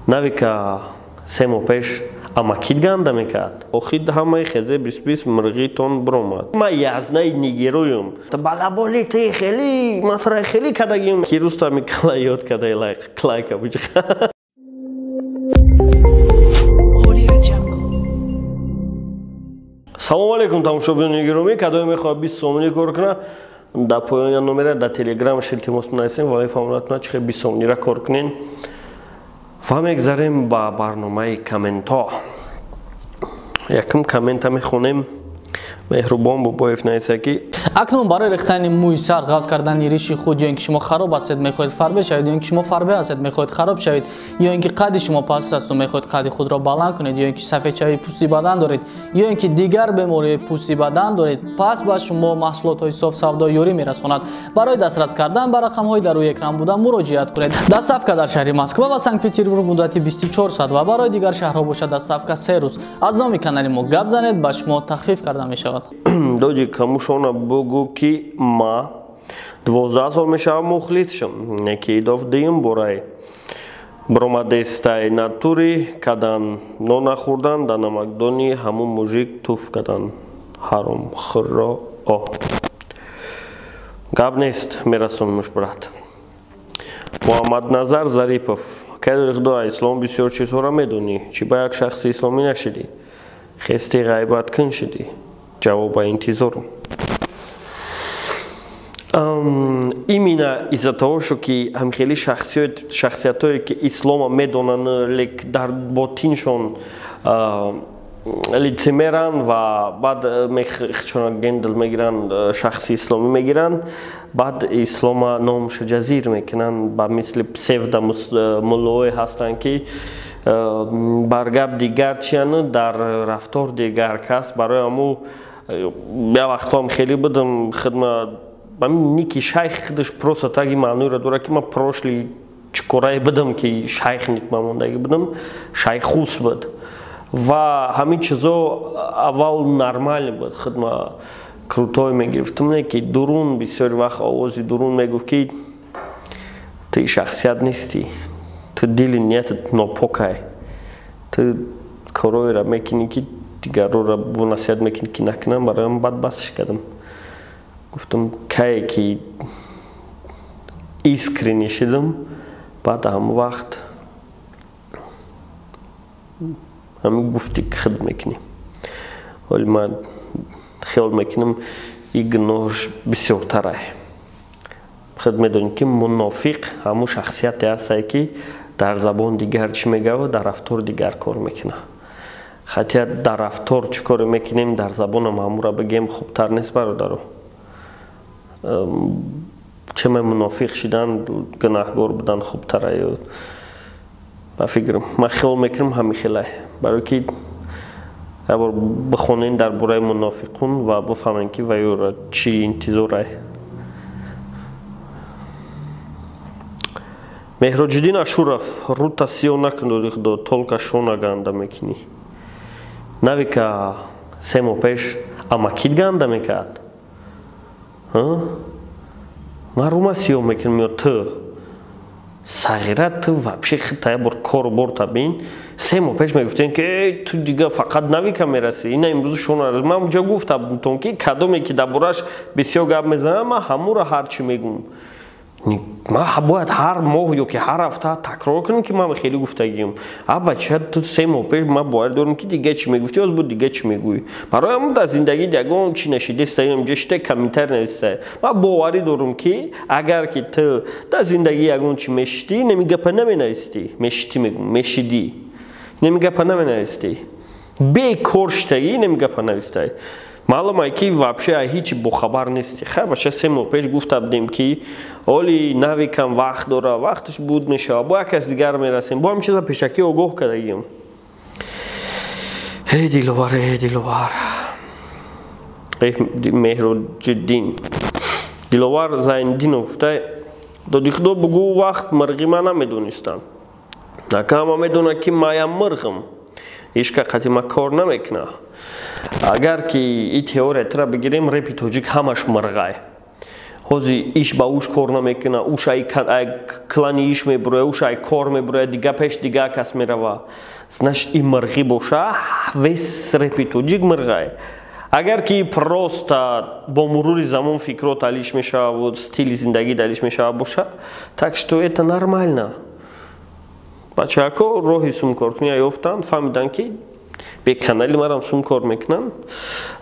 Навика 3 моҳ пеш амакит ганда мекард. Охид ҳамаи хезе бис-бис мирғитон биромад. Ма язнаи нигероюм. Балаболи ти хели, матра хели кадагим. Ки рустами кала ёд кадай лайк, клайка буҷ. Салом алейкум тамошобинони гиромӣ, кадоме мехоҳад 20 сомонӣ кор кунад, дар поёни номера дар телеграмаш илтимос менависем ва мефаҳмонад чӣ хел 20 сомониро кор кунен. Ва мегзарем ба барномаи комментҳо. Якум коммента мехонем. Меҳрубон Бобоев нависа ки акнун барои рехтани мӯи сар, ғафз кардани риши худ, ё ин ки шумо хароб ҳастед мехоҳед фарбе шавед, ё ин ки шумо фарбе ҳастед мехоҳед хароб шавед, ё ин ки қади шумо паст аст ва мехоҳед қади худро баланд кунед, ё ин ки сафедшавии пӯсти бадан доред, ё ин ки дигар бемориҳои пӯсти бадан доред, пас ба шумо маҳсулотҳои соф савдо ёрӣ мерасонад. Барои дастрас кардан ба рақамҳои дар рӯи экран буда муроҷиат кунед. Доставка дар шаҳри Москва ва Санкт-Петербург муддати 24 соат ва барои дигар шаҳрҳо бошад доставка 3 рӯз. Аз номи канали мо гап занед, ба шумо тахфиф карда мешавад. Доди камушона бугу ки ма 12 сол мешавам мухлисшам. Неки идов дим борай. Бромадестай натури кадан, но нахӯрдан, да намакдони ҳамун мужик туф кадан. Ҳаром хӯрро о. Гап нест, мерасонмуш брат. Муҳаммадназар Зарипов. Кайдори худо, ислом бисёр чизҳоро медонӣ. Чӣ ба як шахси исломӣ нашидӣ? Хести ғайбат кун шидӣ. Ҷавоба интизорум. Именно из-за того, что ки ҳамхели шахсиятое ки ислома медонанд, лек дар ботиншон лицемеранд ва баъд мехчона гендл мегиранд, шахси исломӣ мегиранд, баъд ислома номша ҷазир мекунанд, ба мисли псевдо муллоое ҳастанд ки бар гап дигар чиянд, дар рафтор дигар кас. Барои ҳаму я вақтҳоам хеле будам хидма ники шайх худаш просто таги маъноиро дорад ки ман прошлый чикорае будам ки шайх ник мамондагӣ будам, шайхус буд. Ва ҳамин чизо аввал нормально буд, хидма крутой мегирифтам, не ки дурун бисёри вақт овози дурун мегуфт ки ту шахсият нестӣ, ту дили ниятат нопокай, ту корҳоеро мекунӣ ки дигарро бо насиҳат мекунӣ ки накунам. Барои ҳам баъд басш кардам, гуфтам кае ки искренне шидам, баъд ҳамон вақт ҳамин гуфти ки худ мекунӣ. Ҳоли ман хиёл мекунам и гуноҳш бисёртарай. Худ медонӣ ки мунофиқ ҳамон шахсияте ҳастае ки дар забон дигар чӣ мегӯяд, дар рафтор дигар кор мекунад. Хотя дар рафтор чӣ коре мекунем, дар забонам ҳамура бигем хубтар нест, бародаро. Чема мунофиқ шидан, гунаҳгор будан хубтара. Ба фикрам, ман хиёл мекунам ҳамин хелай. Барои ки як бор бихонем дар бораи мунофиқун ва бифаҳмем ки вайёра чӣ интизорай. Меҳроҷиддин Ашуров, рута сиёҳ накун, доди худо, толка шона ганда мекунӣ. Навика 3 моҳ пеш амакит ганда мекард. Ман рума сиёҳ мекунам ё ту? Сағира ту вообще хита як бор кору борта бин. 3 моҳ пеш мегуфтем ки эй ту дига фақат навика мерасӣ, ина имрӯз шона. Ман унҷа гуфтам ки кадоме ки дар бораш бисёр гап мезанам, ман ҳамура ҳарчи мегӯм. Ман бояд ҳар моҳ ё ки ҳар ҳафта такрор кунам ки ман хеле гуфтагиам. А бача ту 3 моҳ пеш ман бовар дорам ки дига чӣ мегуфтӣ, оз буд дига чӣ мегӯӣ. Барои ҳамон дар зиндагӣ ягон чӣ нашидеста, инҷа шита комментар нависта. Ман боварӣ дорам ки агар ки ту дар зиндагӣ ягон чӣ мешидӣ, неми гапа наменавистӣ. Мешидӣ мегӯм, мешидӣ. Неми гапа наменавистӣ. Бекор шитагӣ неми гапа навистаӣ. Маълум ай ки вообще ай ҳеҷ бохабар нестӣ. Хай бача 3 моҳ пеш гуфта будем ки оли навикам вақт дора, вақташ буд мешавад, бо як кас дигар мерасем. Бо ҳамин чиза пешакӣ огоҳ кардагием. Эй Диловар, эй Диловар. Эй Меҳроҷиддин. Диловар Зайниддинов гуфта, доди худо бугӯ вақт мирғи ман намедонистам. Нака ҳама медонад ки маям мирғам. Ҳеҷ қати ма кор намекунад. Агар ки и теория тра бигирем, репи тоҷик ҳамаш мирғай. Ҳозир иш ба уш кор намекуна, уш ай клани иш мебуроя, уш ай кор мебуроя, дига пеш дига кас мерава. Значит, и мирғӣ боша, весь репи тоҷик мирғай. Агар ки просто бо мурури замон фикро талиш мешава, стили зиндагӣ далиш мешава боша, так что это нормально. Бачаҳако роҳи сумкоркунӣ ёфтанд, фаҳмиданд, ки бе канали марам сум кор мекунанд,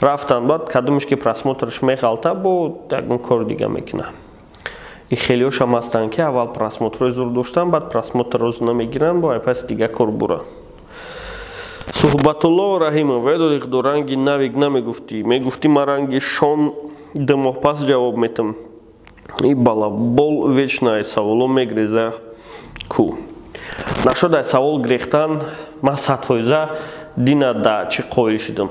рафтанд. Баъд кадомеш ки просмотрш меғалта, бо ягон кори дига мекуна. И хелиошам ҳастанд, ки аввал просмотрҳои зур доштанд, баъд просмотрро намегиранд, бо паси дига кор буранд. Суҳбатулло Раҳимов: «Эдодихдо, ранги навик намегуфтӣ, мегуфтӣ ман ранги Шон 2 моҳ пас ҷавоб метам. И балабол вечно саволо мегреза ку нашуд. Ай савол грехтан ман 100%». Дина да чӣ қоил шудам,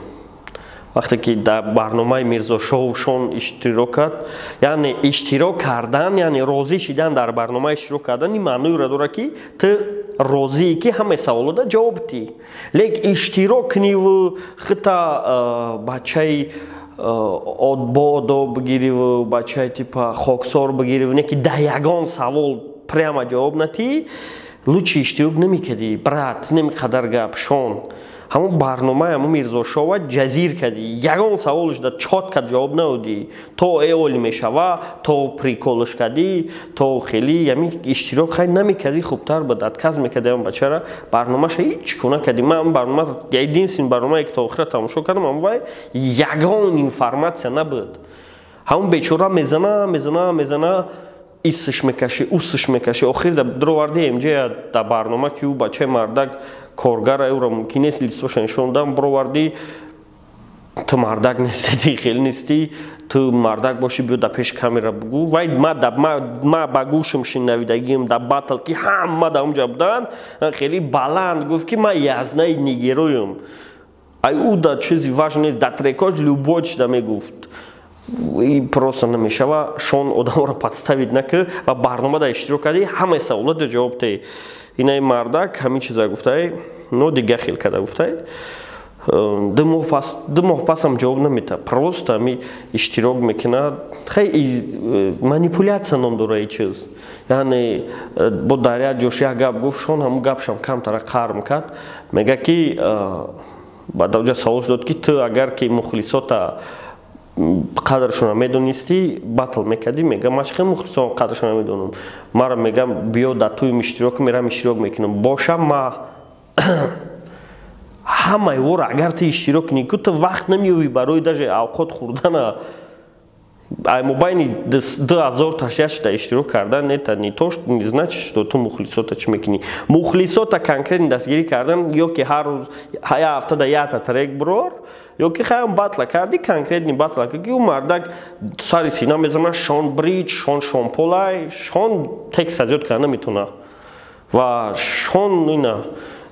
вақте ки дар барномаи Мирзошоу Шон иштирок кард. Яъне иштирок кардан, яъне розӣ шидан дар барнома иштирок кардан, ин маъноеро дорад, ки ту розие, ки ҳамаи саволода ҷавоб дӣ. Лек иштирок куниву хита бачаи боодоб бигириву бачаи типа хоксор бигириву, не ки да ягон савол прямо ҷавоб натӣ, лучше иштирок намекардӣ, брат. Неми қадар гап Шон ҳамун барномаи ҳамун Мирзошова ҷазир кардӣ, ягон саволш да чётко ҷавоб надодӣ, то эоли мешава, то приколш кардӣ, то хеле ями иштирок хай намекардӣ, хубтар буд, отказ мекардӣ. Ҳамн бачара барномаша ҳеҷ куна кардӣ. Ман барнома, единственный барномае ки то охира тамошо кардам, ҳамн вай ягон информация набуд. Ҳамун бечора мезана, мезана, мезана, исш мекашӣ, усш мекашӣ, охир дроварди Мҷ да барнома, ки ӯ бачаи мардак коргара, ӯро мумкин нест лицоша нишон дам. Бировардӣ, ту мардак нести, хеле нестӣ. Ту мардак бошӣ, биё да пеши камера бугӯ. Вай ма ба гӯшам шинавидагиам да батл, ки ҳама да онҷа буданд, хеле баланд гуфт, ки ман язнаи нигероям. Ай ӯ да чизи важно нест, да трекош любой чида мегуфт. Просто намешава. Шон, одаморо подставить накӣ ва барнома да иштирок кардӣ, ҳамаи саволота ҷавоб теҳ. Инаи мардак ҳамин чиза гуфтай, но дига хел када гуфтай. 2 моҳ пас, 2 моҳ пасам ҷавоб намета, просто ами иштирок мекунад. Хай, манипуляция ном дора и чиз. Яъне бо дар як ҷош як гап гуфт Шон, ҳамун гапшам камтара қарм кард. Мега, ки баъд оҷа савол шудод, ки ту агар ки мухлисота қадршона медонистӣ, батл мекардӣ. Мега: «Ман чӣ мухлисон қадршона медонам? Мара мегам, биё дар туим иштирок, мерам, иштирок мекунам бошам ма ҳамаи вора. Агар ту иштирок кунӣ ку, ту вақт намеёвӣ барои даже авқот хӯрдана. Ай мобайни 2000 ташяшта иштирок кардан, это не то не значит, что ту мухлисота чӣ мекунӣ. Мухлисота конкретно дастгирӣ кардан ё ки ҳар рӯз, як ҳафтада якта трек бирор, ё ки хаям батла кардӣ, конкретный батла, ки ӯ мардак сари сина мезана. Шон бридж, Шон Шонполай, Шон текста зиёд карда наметавона ва Шон ина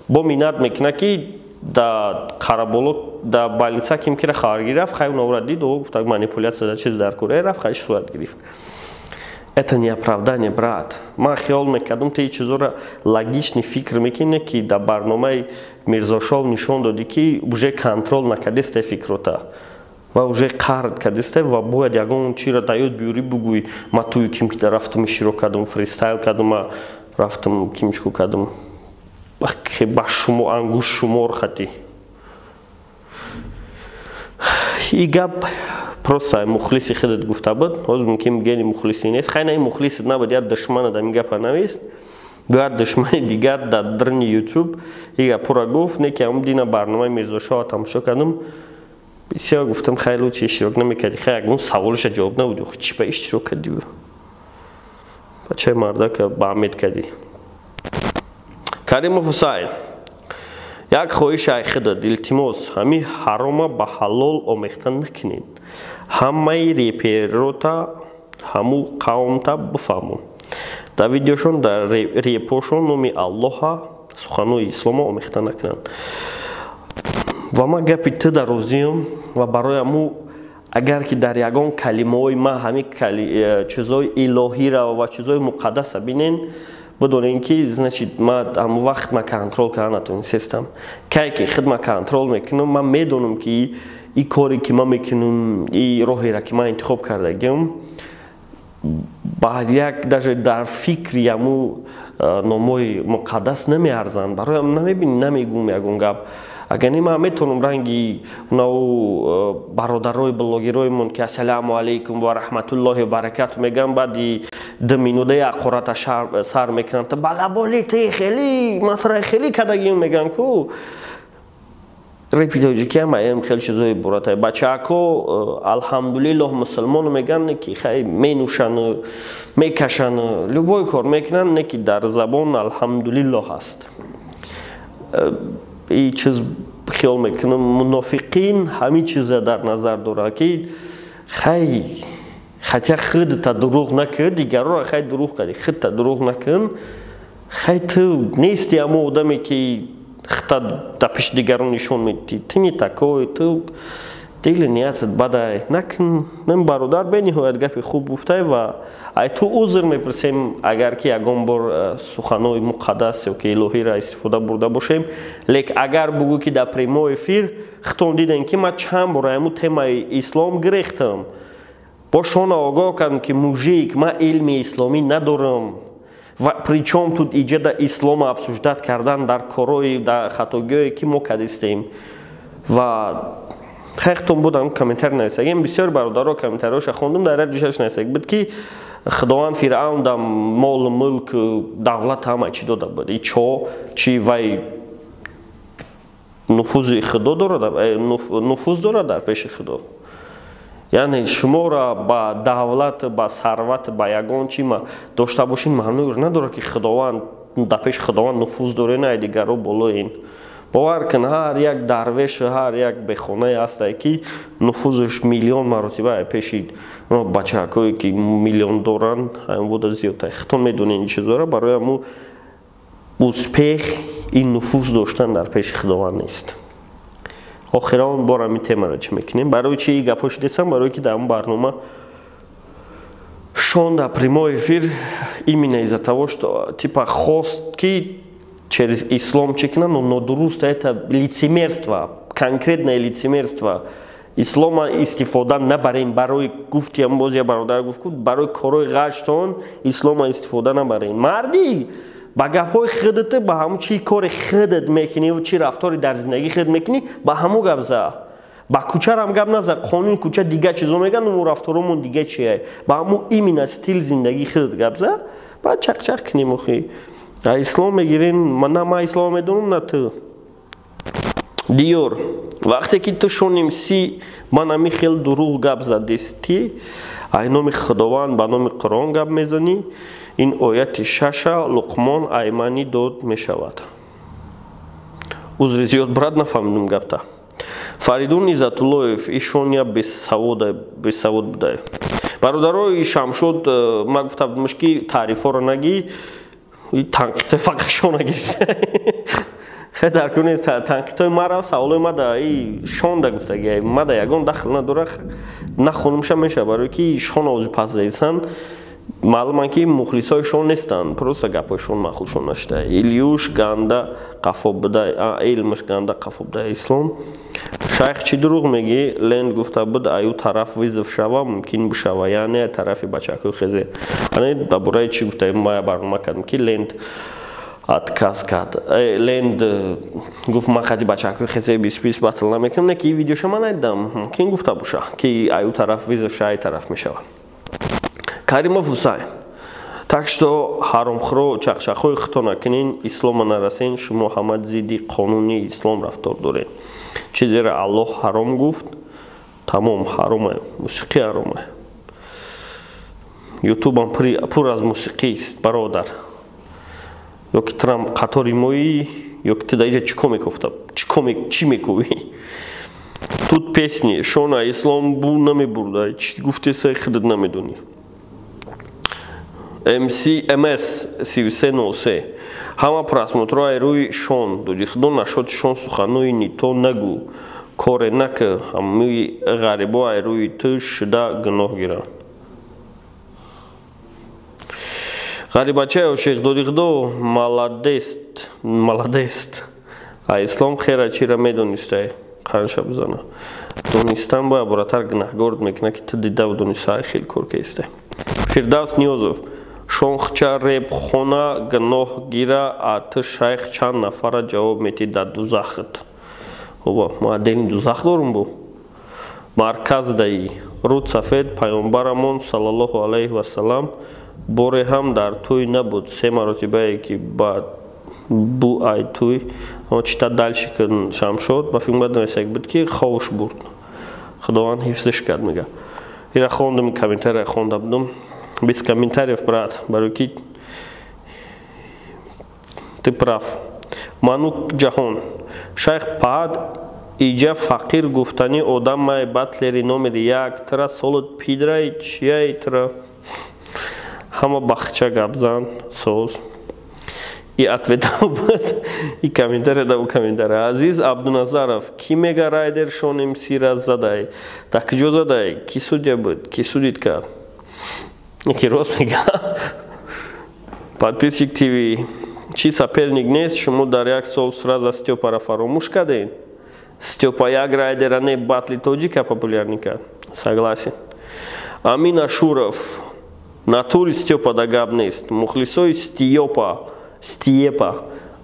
бо миннат мекуна, ки да Қараболо да больница ким кира хабаргирӣ рафт. Хай, унавра дид, о гуфта, манипуляция да чиз дар куре рафт, хайш сурат гирифт. Это не оправдание, брат. Ман хиёл мекардам, ту чизоро логичный фикр мекунӣ, ки дар барномаи Мирзошов нишон додӣ, ки уже контроль накардисте фикрота ва уже қард кардисте ва бояд ягон чиро да ёд биёрӣ, бугӯй: ма туи ким ки рафтам, иштирок кардам, фристайл кардам, ма рафтам, кимчику кардам. Ба шумо ангушт шумор хатӣ. И гап просто мухлиси худат гуфта буд. Ҳозир мумкин бигӯяни мухлиси нест. Хай, на, мухлисит набуд, як душманат ҳамин гапа навист, бояд душмани дигар дар дрни Ютуб и гапура гуфт. Не ки ҳамн дина барномаи Мирзошоҳа тамошо кардам, бисёр гуфтам: хай, лучше иштирок намекардӣ. Хай, ягон саволиша ҷавоб набуди, чӣ ба иштирок кардӣ? Бачаи мардака ба амед кардӣ. Каримов Ҳусайн: «Як хоҳиш ай худат, илтимос, ҳамин ҳарома ба ҳалол омехта накунед. Ҳамаи реперота, ҳаму қавмта бифаҳмон, дар видеошон, дар репошон номи Аллоҳа, суханои ислома омехта накунанд». Ва ман гапи ту дар розиам ва барои ҳаму агар ки дар ягон калимаҳои ман ҳамин чизҳои илоҳира ва чизҳои муқаддаса бинен, бидонем, ки значит ма ҳамон вақт ма контроль карда натонистестам. Кае ки худ ма контроль мекунам, ман медонам, ки и коре ки ман мекунам, и роҳеро ки ман интихоб кардагиам. Ба як даже дар фикри яму номои муқаддас намеарзанд. Бароям намебини, намегум ягон гап. Агар не, ман метавонам ранги унау бародарои блогероимон, ки ассалому алайкум ва раҳматуллоҳи ва баракату мегӯям, баъди 2 минута ақората сар мекунанд: балаболи ти хеле масра хеле кадагим мегӯянд ку. Репи тоҷикиам аем хеле чизои бурата. Бачаако, алҳамдулиллоҳ, мусулмону мегӯянд, ки хай менӯшанд, мекашанд, любой кор мекунанд, не ки дар забон алҳамдулиллоҳ ҳаст. И чиз хиёл мекунам, мунофиқин ҳамин чиза дар назар дорад, ки хай хотя худта дурӯғ накун, дигарро хай дурӯғ кардӣ, худта дурӯғ накун. Хай ту нести ҳамо одаме, ки худта дар пеши дигарон нишон медиҳӣ. Ту не такой, ту дили ниятат бадай, накун. Мен, бародар, бениҳоят гапи хуб гуфтай ва ай ту узр мепурсем, агар ки ягон бор суханои муқаддас ё ки илоҳиро истифода бурда бошем. Лек агар бугӯ, ки дар прямой эфир хитон дидем, ки ман чанд бор ҳамун темаи ислом гирехтам, бо шона огоҳ кардам, ки мужик, ман илми исломӣ надорам ва причём тут иҷода ислома обсуждать кардан дар корои, дар хатогиҳое, ки мо кардистем. Ва хехтон будам, комментар нависагем. Бисёр бародаро комментариҳоша хондум, дар як ҷошаш нависаг буд, ки Худованд Фиръавндам молу мулк, давлат, ҳама чӣ дода буд. И чо чи вай нуфузи Худо дорад, нуфуз дорад дар пеши Худо? Яъне шуморо ба давлат, ба сарват, ба ягон чи дошта бошин, маънои надорад, ки Худованд дар пеши Худованд нуфуз доред, на дигаро болоин. Бовар кун, ҳар як дарвеш, ҳар як бехонае ҳастае, ки нуфузаш миллион маротиба пеши бачаҳакое, ки миллион доранд, ҳамвода зиёдта. Хитон медонед ин чизора. Барои ҳаму успех ин нуфуз доштан дар пеши Худованд нест. Охирон бор ҳамин темаро чӣ мекунем? Барои чи гапҳо шудесам? Барое ки дар ҳамн барнома шон дар прямой эфир именно из-за того, что типа хост, ки через ислом чӣ кунанд, но нодуруст, это лицемерство, конкретное лицемерство. Ислома истифода набарем барои гуфтиам. Боз я бародар гуфт, барои корҳои ғаштон ислома истифода набарем. Мардӣ, ба гапҳои худат, ба ҳамун чӣ кори худат мекунӣ, чӣ рафтори дар зиндагии худ мекунӣ, ба ҳамун гап за. Ба кӯчарам гап наза. Қонуни кӯча дига чизо мегӯянд, мо рафторомон дига чия. Ба ҳамун именно стил зиндагии худат гап за, баъд чақчақ кунем. Охи, ислом мегирен, на ман ислом медонам, на ту. Диёр, вақте ки ту шоним си ман ами хел дурӯғ гап задистӣ, ай номи Худованд, ба номи Қуръон гап мезанӣ. Ин ояти шаша Луқмон айманӣ дод мешавад. Узри зиёд, брат, нафаҳмидум гапта. Фаридун Иззатуллоев, ишон я бесавод будай. Бародарои Шамшод, ман гуфта будамш, ки таърифҳоро нагӣ, танқидҳои фақат шона гирифта. Дар кунед танқидҳои мара, саволои мада и шонда гуфтаги, мада ягон дахл надора, нахонумша меша, барое ки шон овози пас заисан. Маълуман, ки мухлисои шон нестанд, просто гапҳои шон маъқулшон нашуда. Илюш ганда қафо буда, илмш ганда қафо буда. Ислом шайх, чӣ дурӯғ мегӣ? Ленд гуфта буд, аю тараф вызов шава, мумкин бишава, яъне тарафи бачакҳои хезе. Ане дар бораи чӣ гуфта? Ма барнома кардем, ки Ленд отказ кард. Ленд гуфт, ман хади бачакҳои хезе 20-20 батл намекунам. Не ки видеоша ман надидам, мумкин гуфта боша, ки аю тараф вызов ша, ай тараф мешава. Каримов Ҳусайн, так что ҳаромхӯро, чақчақҳои худто накунен, ислома нарасен. Шумо ҳама зидди қонуни ислом рафтор доред. Чизеро Аллоҳ ҳаром гуфт, тамом ҳарома. Мусиқӣ ҳарома, Ютубам пур аз мусиқист, бародар. Ё ки турам қатори моӣ, ё ки ту дар иҷа чӣ кор мекуфта, чӣ мекӯвӣ? Тут песни шона ислом бу намебурда. Чӣ гуфтеса, худат намедонӣ. МС 3303, ҳама просмотрҳои рӯи шон доди. Худо нашоди шон, суханои нито нагӯ, коре нака, ҳамаи ғарибо ай рӯи ту шуда гуноҳ гиранд. Ғарибачаи ошиқ, доди Худо, молодест, молодест. А ислом хера чира медонистай, қанша бизана. Донистан бояд боратар гунаҳгорд мекунад, ки ту дидаву донистай хел кор кестай. Фирдавс Ниёзов. Шонхча реп хона гуноҳ гира, а ту шайх чанд нафара ҷавоб метӣ дар дузахт. Оба, ма отдельный дузах дорум бу. Марказ даи. Руд сафед паёмбарамон саллаллоҳу алайҳи вассалам боре ҳам дар тӯй набуд. Се маротибае ки ба бу ай тӯй. Чита дальше кун Шамшод, ба фикр бад буд ки ховш бурд. Худованд ҳифзш кард мега. Ира хондам, комментария хонда будум. Без комментариев, брат, барои ки ты прав. Манук Ҷаҳон. Шайх Паҳад иҷа фақир гуфтани одамай батлери номери як тра солот пидрай чияй тра ҳама бахча гапзан соз. И ответ буд, и комментария да у комментария. Азиз Абдуназаров, ки мега райдер Шон МС ра задай? Да куҷо задай? Ки судья буд? Ки судить кард? Яки рост мега. Подписчик ТВ. Чи соперник нест, шумо дар як сол сразу Стёпара фаромӯш кардед? Стёпа як райдера не батли тоҷика популярный кард. Согласен. Амин Ашуров. Натури Стёпа да гап нест. Мухлисои Стиёпа, Стиепа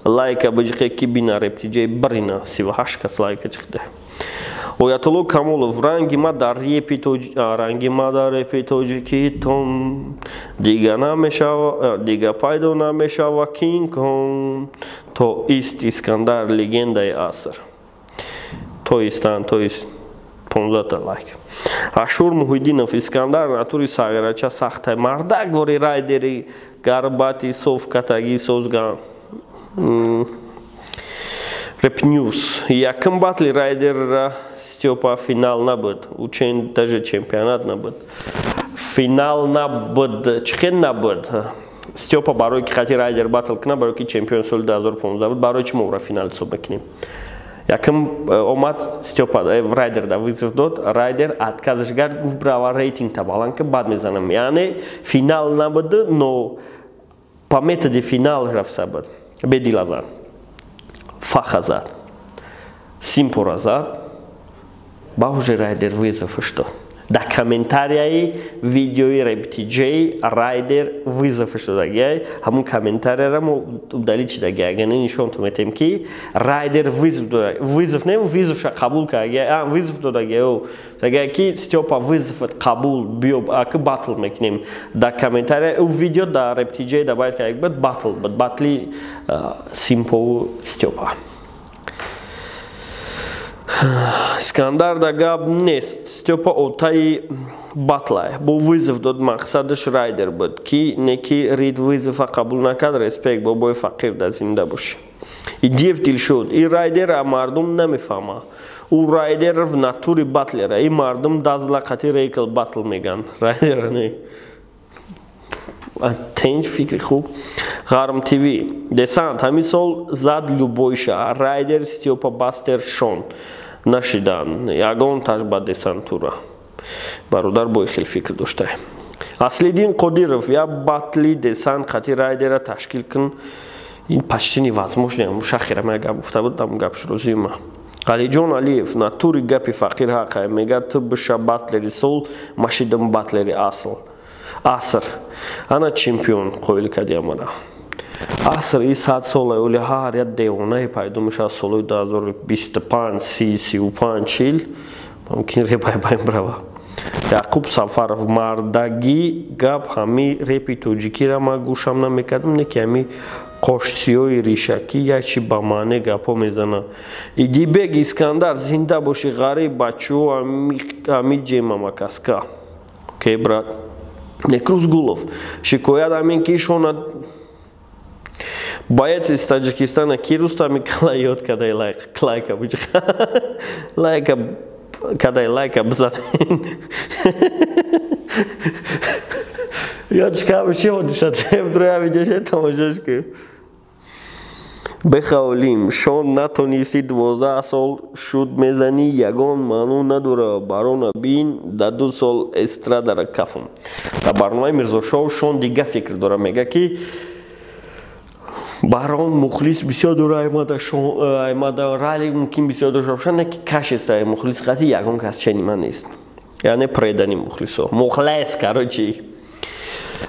лайка биҷиқе ки бина рептиҷаи барина 38 кас лайка чихде. Оятулло Камолов, ранги ма дар репи тоҷ ранги ма дар репи тоҷикитон дига намешава, дига пайдо намешава Кинг Конг. То ист Искандар легендаи аср. То истан, то ист 15 лайк. Ашур Муҳиддинов, Искандар натури сағирача сахтай мардак вори райдери гарбати соф катаги созган. Реп Ньюс. Якм батли райдера Стёпа финал набуд. Учен даже чемпионат набуд. Финал набуд. Чихел набуд? Стёпа барои ки хати райдер батл кна, барои ки чемпион соли 2015 буд, барои чи мо ӯра финал ҳисоб мекунем? Якм омад Стёпа райдер да вызов дод, райдер отказаш кард, гуфт брава рейтинг та баланд ки бад мезанам. Яъне финал набуд, но по методи финал рафта буд. Бедила зад. Фаха зад. Симпора зад. Ба уже райдер вызов что? Да комментарияи видеои рептиҷей райдер вызов шудагиай, ҳамун комментарияра мо удалить шудагиай. Агар не нишонтон метем ки райдер вызов додагиай, вызов не вызовша қабул кардагиай, а вызов додагиай, дагиай ки Стёпа вызоват қабул биё, аки батл мекунем. Да комментария ӯ видео да рептиҷей добавить кардаг буд, батл буд, батли Симпову Стёпа. Искандар да гап нест. Стёпа отаи батлай. Бо вызов дод, мақсадаш райдер буд. Ки неки рид вызова қабул накард, респект бобои фақир да зинда бошӣ. Идиев Дилшод. И райдера мардум намефаҳма. Ӯ райдер в натури батлера. И мардум дазла қати рейкл батл меган. Райдера не. Тенҷ фикри хуб. Ғарм ТВ. Десант ҳамин сол зад любойша. Райдер Стёпа Бастер Шон. Нашидан. Ягон таш ба десантура. Бародар бой хел фикр доштай. Аслиддин Қодиров, я батли десант қати райдера ташкил кун. Ин почти невозможно. Мушахира ма гап гуфта буд, там гапш розима. Алиҷон Алиев, натури гапи фақир ҳақай. Мега ту биша батлери сол, машидам батлери асл. Аср. Ана чемпион қоил кардия мара. Аср и 100 сола, оли ҳар як девонае пайдо мешавад солҳои 2025, 30, 35, 40, мумкин репай байн брава. Яқуб Сафаров, мардагӣ гап ҳами репи тоҷикира ман гӯшам намекардам, не ки ҳами қошсиёи ришакӣ як чи ба маъне гапҳо мезана. Идибек Искандар, зинда бошӣ ғариб бачаҳо ҳами ҷемамакаска. Окей, брат. Некрус Гулов, шикоят ҳамин ки шона боец из Таджикистана ки Рустами калайёт кадай лайк, лайка буҷ. Лайка кадай лайка бизанен. Ёд шкам чи ҳодиса тем видео тамошош ки. Бехавлим, шон натонисти 12 сол шуд мезани, ягон маъно надора, барона бин, да 2 сол эстрадара кафум. Дар барномаи Мирзошоу шон дига фикр дора, мега ки барон мухлис бисёр дора, аймада шон, аймада рали мумкин бисёр дошта бошад, не ки кашеста мухлис қати ягон кас чени ман нест. Яъне предани мухлисо. Мухлис, короче.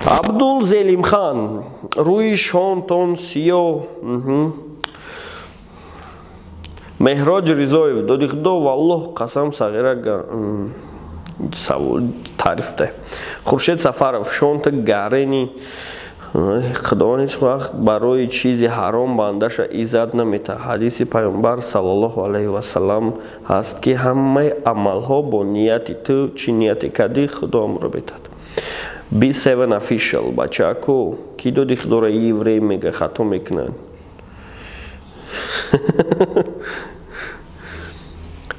Абдул Зелимхан, рӯи шонтон сиёҳ. Меҳроҷ Ризоев, доди худо валлоҳ қасам сағира савол таъриф дай. Хуршед Сафаров, шонта гарени. Худованд ҳеҷ вақт барои чизи ҳаром бандаша иззат наметаҳад. Ҳадиси Пайғамбар саллаллоҳу алайҳи васаллам ҳаст, ки ҳамаи амалҳо бо нияти ту, чӣ нияте кардӣ, Худо амро метаҳад. B7 Official, бачако, ки доди худоро еврей мега, хато мекунанд.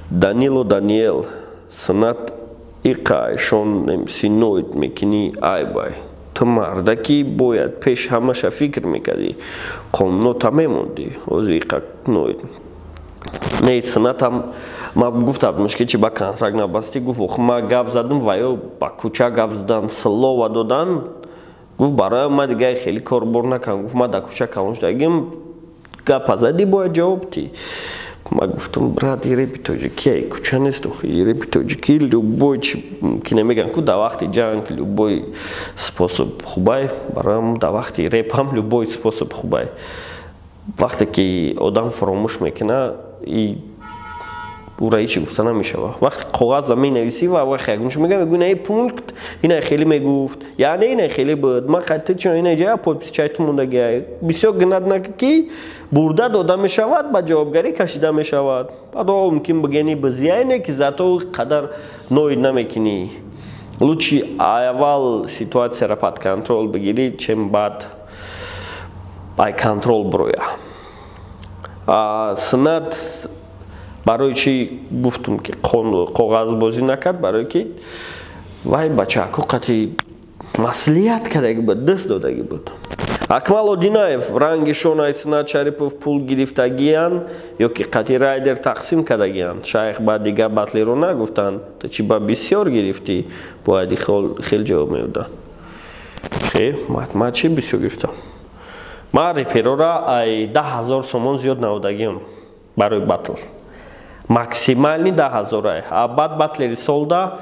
Данило Даниэл, санат иқа шон МС ноид мекунӣ, ай бай. Ту мардаки бояд пеш ҳамаша фикр мекардӣ, қонунота мемондӣ, ҳозир иқа ноид. Не, санатам ма гуфтам, ки чи ба контракт набастӣ, гуфт ох ма гап задам ва ё ба кӯча гап задан, слова додан, гуфт барои ма дига хеле корбор накардам, гуфт ма дар кӯча калон шудагим, гапа задӣ бояд ҷавоб тӣ. Ма гуфтам, брат, и репи тоҷикӣ ай кӯча нест, охи и репи тоҷикӣ любой чи ки намеган ку дар вақти ҷанг любой способ хубай, бароям дар вақти реп ҳам любой способ хубай. Вақте ки одам фаромӯш мекунад, и ура ҳечи гуфта намешавад. Вақте коғаза менависӣ ва вақте ягончо мега, мегӯ ина пункт, ина хеле мегуфт, яъне ина хеле буд, ма қайта чун ина ҷая подпись чайту мондагиай. Бисёр гнат нака ки бурда дода мешавад, ба ҷавобгарӣ кашида мешавад. Баъд о мумкин бигени бизияй не ки зато қадар ноид намекунӣ. Лучше аввал ситуатсияро под контрол бигирӣ, чем баъд ай контрол бироя. Санат барои чӣ гуфтум ки коғазбозӣ накард, барое ки вай бачааку қати маслиҳат кардаги буд, даст додаги буд. Акмал Одинаев, ранги шон Санат Шарипов пул гирифтагиян ё ки қати райдер тақсим кардагиянд. Шайх ба дигар батлеро нагуфтанд, ту чӣ ба бисёр гирифтӣ, бояд хел ҷавоб меуданд. Хе, ма чӣ бисёр гирифтам? Ма реперора ай 10 000 сомон зиёд наводагиам барои батл. Максимальный 10 000 ай. А баъд батлери солда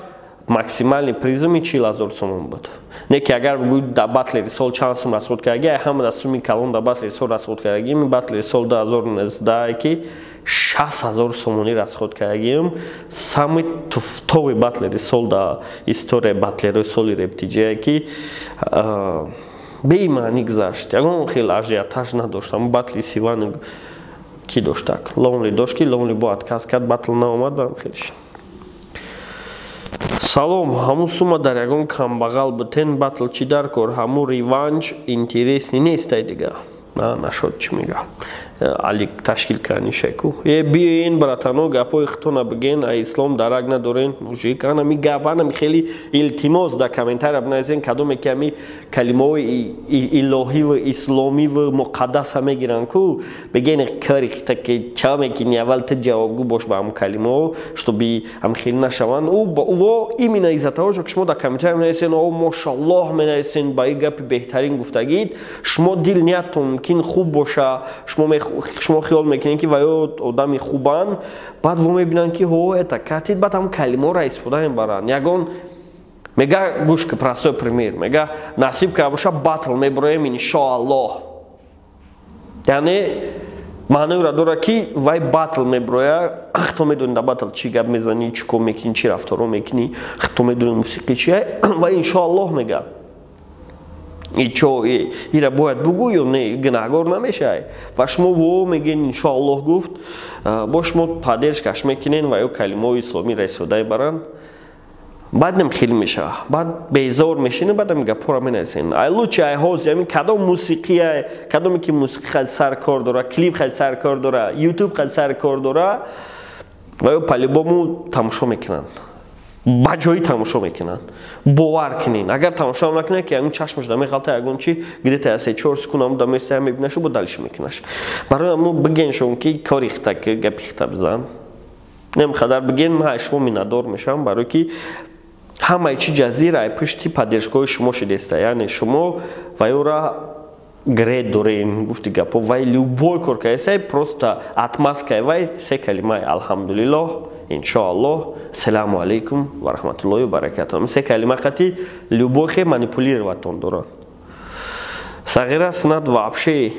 максимальный призми 40 000 сомон буд. Не ки агар бигӯй дар батлери сол чанд сум расход кардаги, ай ҳама дар суми калон дар батлери сол расход кардаги, батлери сол 2019 ки 60 000 сомонӣ расход кардагиам. Самый туфтовый батлери сол дар историяи батлерои соли рептиҷае ки бемаънӣ гузашт. Ягон хел ажиотаж надошт. Ҳамн батли Сиван ки доштак, Лонли дошт, ки Лонли бо отказ кард, батл наомад, ба хел шид. Салом, ҳамун сума дар ягон камбағал бутен, батл чӣ дар кор, ҳамун реванш интересный нестай дига. Нашод чӣ мега. Алик ташкил кардани шеку. Э биёен братано, гапҳои худтона биген, ай ислом дарак надорен, мужик, анами гап, анами хеле илтимос дар комментария бинависен, кадоме ки ами калимаҳои илоҳиву исломиву муқаддаса мегиранд ку, биген кори хита ки ча мекунӣ, аввал ту ҷавобгӯ бош ба ҳамун калимаҳо, чтобы ҳам хеле нашаванд. Ӯ именно из-за того, что шумо дар комментария менависен, о мошаллоҳ менависен, ба ин гапи беҳтарин гуфтагид, шумо дил ниятон мумкин хуб боша, шумо хиёл мекунед ки ваё одами хубанд, баъд во мебинанд ки ҳо это катид, баъд ҳам калимаҳоро истифода мебаранд. Ягон мега, гӯш ки, простой пример, мега насиб карда боша батл мебуроем иншоаллоҳ. Яъне маъноеро дорад ки вай батл мебуроя, хто медонӣ дар батл чӣ гап мезанӣ, чӣ кор мекунӣ, чӣ рафторо мекунӣ, хто медонӣ мусиқӣ чия, вай иншоаллоҳ мега. И чо ира бояд бугӯ ё не, гунаҳгор намешавай. Ва шумо во мегӯен иншоаллоҳ гуфт, бо шумо поддержкаш мекунен ва ё калимаҳои исломиро истифода мебаранд. Баъд нем хеле мешавад, баъд безор мешинем, баъд ами гапҳоро менависен. Ай лучше ай ҳозир ами кадом мусиқия, кадоме ки мусиқӣ хади сар кор дора, клип хади сар кор дора, ютуб хади сар кор дора, ва ё по-любому тамошо мекунанд, ба ҷои тамошо мекунанд. Бовар кунед, агар тамошо накунад, ки ягон чашмаш дамеғалта, ягон чи где-то я 3-4 секунд ам даместа мебинашу, бо дальше мекунаш. Барои ҳамо биген шум ки кори хита, гапи хита бизан, нем хадар биген, ма шумо миннатдор мешавам, барои ки ҳамаи чи ҷазира ай пушти поддержкаҳои шумо шудеста. Яъне шумо ва ёра гред дорен, гуфти гапо, вай любой кор кардесай, просто отмазкай вай се калимаи: алҳамдулиллоҳ, иншоаллоҳ, саламу алайкум ва раҳматуллоҳи ва баракатуҳ. Се калима қати любой хе манипулироватон дорад. Сағира снат вообще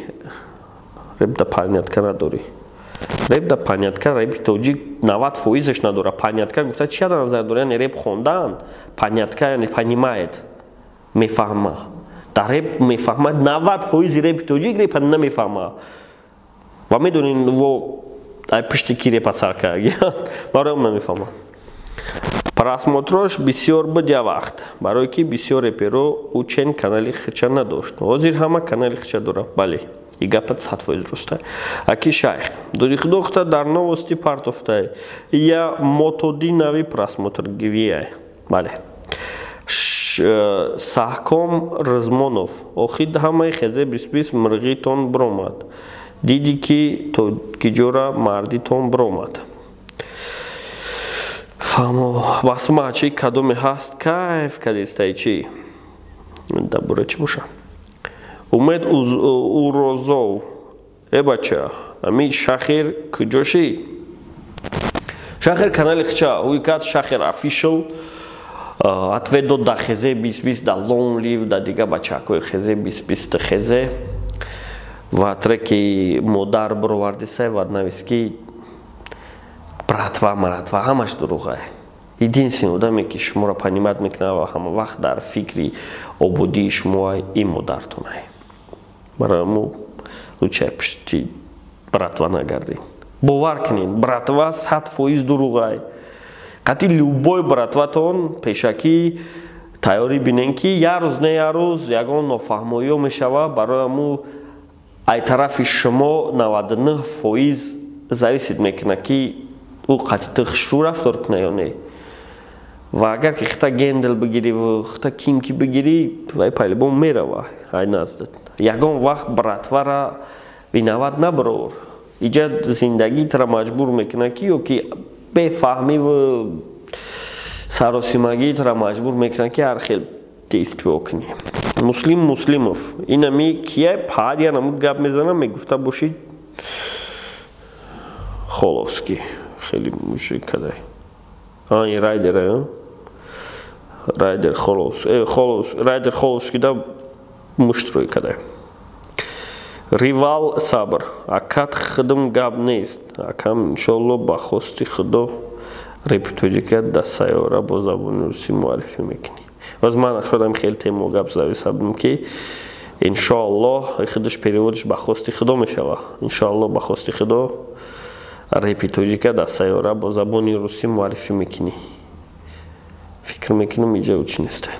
репда понятка надорӣ. Репда понятка репи тоҷик 90%-аш надора. Понятка гуфта чи дар назар дора? Яъне реп хондан, понятка яъне понимает, мефаҳма. Дар реп мефаҳмад, 90%-и репи тоҷик репа намефаҳма. Ва медонин, во ай пишти ки репа сар кард, бароям намефаҳмад. Просмотрош бисёр буд я вақт, барое ки бисёр реперо учен канали хича надошт. Ҳозир ҳама канали хича дорад. Бале, и гапат 100% дуруста. Аки шайх доди худохта дар новости партофтай, я мотоди нави просмотр гивияй. Бале. Саҳком Ризмонов: охид ҳамаи хезе бисбис мирғитон биромад, дидӣ ки то киҷора мардитон биромад. Фаҳмо. Басма чи кадоме ҳаст, кайф кадистай, чи дар бораи чӣ боша? Умед Урозов: э бача, ами шахир куҷошӣ? Шахир канали хича ҳуйкат, Шахир Official, ответ дод да хезе бисбис, да Long Live, да дига бачакҳои хезе бисбист хезе, ва треки модар бировардисай, ва навист ки братва маратва ҳамаш дурӯғае. Единственный одаме ки шуморо понимать мекунад ва ҳама вақт дар фикри ободии шумо, ин модартонае. Барои мо лучше пишти братва нагардед. Бовар кунед, братва 100% дурӯғай. Қатъи любой братватон пешакӣ тайёрӣ бинен, ки як рӯз не як рӯз ягон нофаҳмоиё мешава. Барои ҳаму ай тарафи шумо 99% зависит мекунад, ки ӯ қатъи ту хушрӯ рафтор кунад ё не. Ва агар ки хита гендел бигирӣ ва хита ким ки бигирӣ, вай по-любому мерава ай наздат. Ягон вақт братвара виноват набарор. Иҷа зиндагӣ тара маҷбур мекунад ки ё ки бефаҳмиву саросимагӣ тара маҷбур мекунад, ки ҳар хел действиё кунӣ. Муслим Муслимов: инами кия паҳад я намуд гап мезанам, мегуфта бошид Холовский хеле мужик кадай. Ин райдер, райдер Холовс, райдер Холовский да муштрӯй кадай. Ривал Сабр: акат хидм гап нест, акам, иншоалло, ба хости Худо репи тоҷика да сайёра бо забони русӣ муаррифӣ мекунӣ. Боз ман шодам, хеле темо гап зависабдам, ки иншоаллоҳ худаш переводш ба хости Худо мешава. Иншоалло, ба хости Худо репи тоҷика дар сайёра бо забони русӣ муаррифӣ мекунӣ. Фикр мекунам, иҷа учи неста.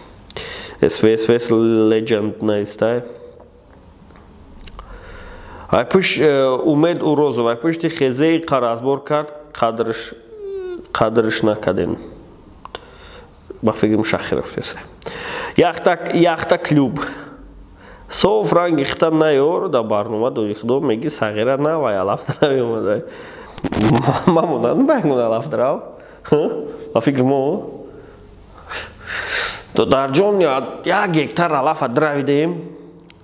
СВСВС Legend навистай. Айпуш Умед Урозов: айпушти хезеи қаразбор кард, қадрш накардем. Ба фикрам, Шахиров теса. Яхта клуб: соф ранги хита наёр дар барнома, доди худо меги сағира навай алаф намеомада. Мамонанд байгун алаф дарав. Ба фикр мо то дарҷон 1 гектар алафа дравидем,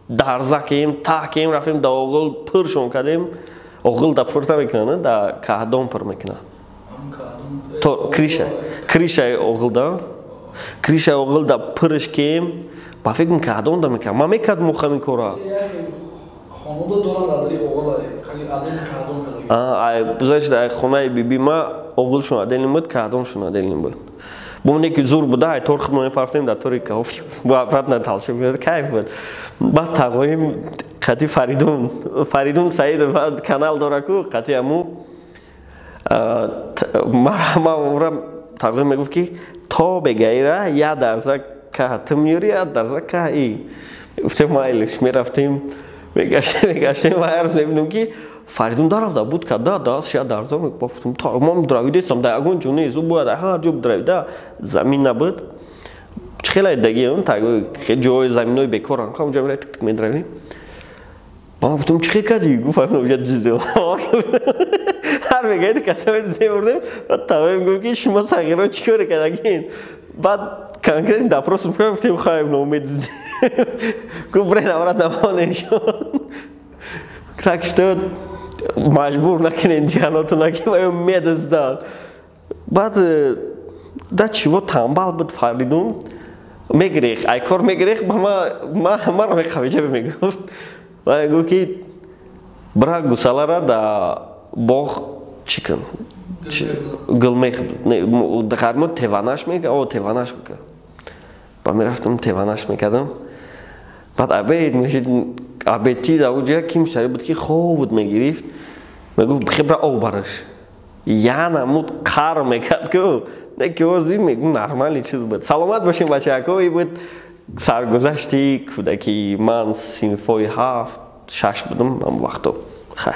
дарзакем, таҳкем, рафтем, да оғил пуршон кардем. Оғил да пур намекунанд, да каҳдон пур мекунанд. То криша, кришаи оғилда, кришаи оғилда пурш кем. Ба фикрам, каҳдон да мекард, ман мекард мухам ин кора. Хонуда доранд адри оғил, адри каҳдон. Значит, ай хонаи биби ма оғилшон отдельный буд, каҳдоншон отдельный буд. Бумне ки зур буда, ай тор худмо мепарафтем дар тори каҳоф, обратно талшо, кайф буд. Баъд тағоим қати Фаридун, Фаридун Саидов канал дораку, қати аму ма тағоим мегуфт, ки то бегаира я дарза каҳ ту меёри, я дарза каҳ и. Гуфтем, майлиш, мерафтем, мегаштем, мегаштем ва ҳар рӯз мебинем, ки Фаридун даравда буд, када даст я дарза. Гуфтам, ман дравидесам, да ягон ҷо нест, ӯ бояд ҳар ҷо дравида, замин набуд. Чӣ хеле даги он ҷои заминои бекорам, ҳамонҷо мера, тик медравем. Ман гуфтам, чӣ хел кардӣ? Гуфт, ҳамонҷо диздем. Ҳар мегаиди касаме дизем, бурдем. Баъд тавоим гуфт, ки шумо сағиро чӣ коре кардагин? Баъд Конкретно допрос гуфтем, хайр, ноумед гуфт, брен обратно намонешон. Так что маҷбур накунед ҷиҳанотона, ки ваё медуздад. Баъд да чиво тамбал буд Фаридун, мегирех, ай кор мегирех, ба маро меқавиҷа мегуфт. Ва гуфт, ки бира, гусалара да боғ чӣ кун, гулмех гармо теванаш мека, о теванаш бика. Ба мерафтам, теванаш мекардам. Баъд обед мешид, обедти да уҷа ки муштари буд, ки хоб буд, мегирифт, мегуфт, хебра об бараш. Янамуд қар мекард ку, не ки ози мегум, нормальный чиз буд. Саломат бошем, бачаҳако. И буд саргузашти кӯдакии ман, синфҳои 7, 6 будам ҳам вақто. Хай.